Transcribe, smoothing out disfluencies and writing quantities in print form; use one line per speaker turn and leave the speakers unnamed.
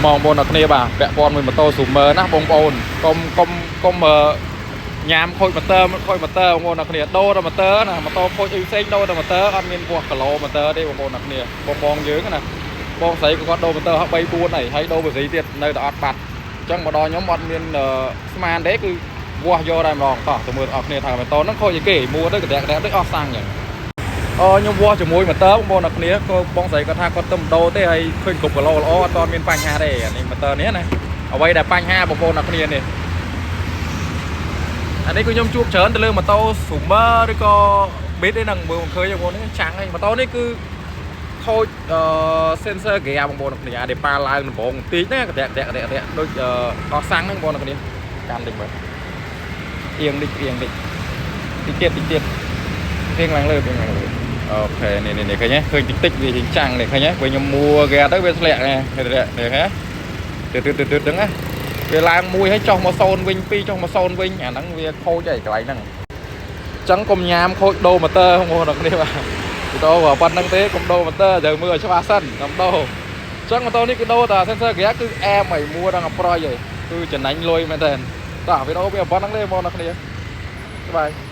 បងប្អូនអ្នកគ្នាបាទពាក់ព័ន្ធមួយម៉ូតូ Zoomer ណាបងប្អូនកុំកុំកុំអឺញ៉ាមខូចម៉ូទ័រខូចម៉ូទ័របងប្អូនអ្នកគ្នាដូរតែម៉ូទ័រណាម៉ូតូខូចអីផ្សេងដូរតែម៉ូទ័រអត់មានវាស់គីឡូម៉ូទ័រទេបងប្អូនអ្នកគ្នាបងបងយើងណាបងស្រីក៏គាត់ដូរម៉ូទ័រហោះ3 4ហើយហើយដូរបស៊ីទៀតនៅតែអត់បាត់អញ្ចឹងមកដល់ខ្ញុំអត់មានស្មានទេគឺវាស់យកតែម្ដងតោះទៅមើលអ្នកគ្នាថាម៉ូតូហ្នឹងខូចអីគេមួទៅកដាក់កដាក់ដូចអស់សាំងអញ្ចឹង អឺខ្ញុំវាស់ជាមួយម៉ូទ័របងប្អូនអ្នកគ្នាក៏បងស្រីគាត់ថាគាត់ទៅម្ដូរទេហើយឃើញគ្រប់គីឡូល្អអត់ទាន់មានបញ្ហាទេអានេះម៉ូទ័រនេះណាអ្វីដែលបញ្ហាបងប្អូនអ្នកគ្នានេះអានេះគឺខ្ញុំជួបច្រើនទៅលើម៉ូតូ Zoomer ឬក៏ Beat ឯហ្នឹងមើលមិនឃើញបងប្អូននេះចាំងហ្នឹងម៉ូតូនេះគឺខូចអឺ sensor gear បងប្អូនអ្នកគ្នាអានេះប៉ាឡើងដំបងបន្តិចណាកតាក់កតាក់កតាក់កតាក់ដូចអស់សាំងហ្នឹងបងប្អូនអ្នកគ្នាកាន់តិចមើលអៀងតិចអៀងតិចតិចទៀតតិចទៀតអៀងឡើងលើអៀងឡើងលើ OK នេះនេះនេះឃើញទេឃើញតិចតិចវាជាងចាំងនេះឃើញទេពេលខ្ញុំមួហ្គេទៅវាធ្លាក់នេះធ្លាក់នេះឃើញទេទឺទឺទឺហ្នឹងណាវាឡើងមួយហើយចុះមកសូន្យវិញពីរចុះមកសូន្យវិញអាហ្នឹងវាខូចហើយកន្លែងហ្នឹងអញ្ចឹងកុំញ៉ាមខូចដូរម៉ូទ័របងប្អូនអ្នកគ្នាបាទវីដេអូក៏ប៉ុណ្្នឹងទេកុំដូរម៉ូទ័រត្រូវមើលឲ្យច្បាស់សិនកុំដូរអញ្ចឹងម៉ូតូនេះគឺដូរតែ sensor gear គឺអែមហើយមួដល់អប្រយហើយគឺចំណេញលុយមែនតើតោះវីដេអូវាប៉ុណ្្នឹងទេបងប្អូនអ្នកគ្នាបាយ។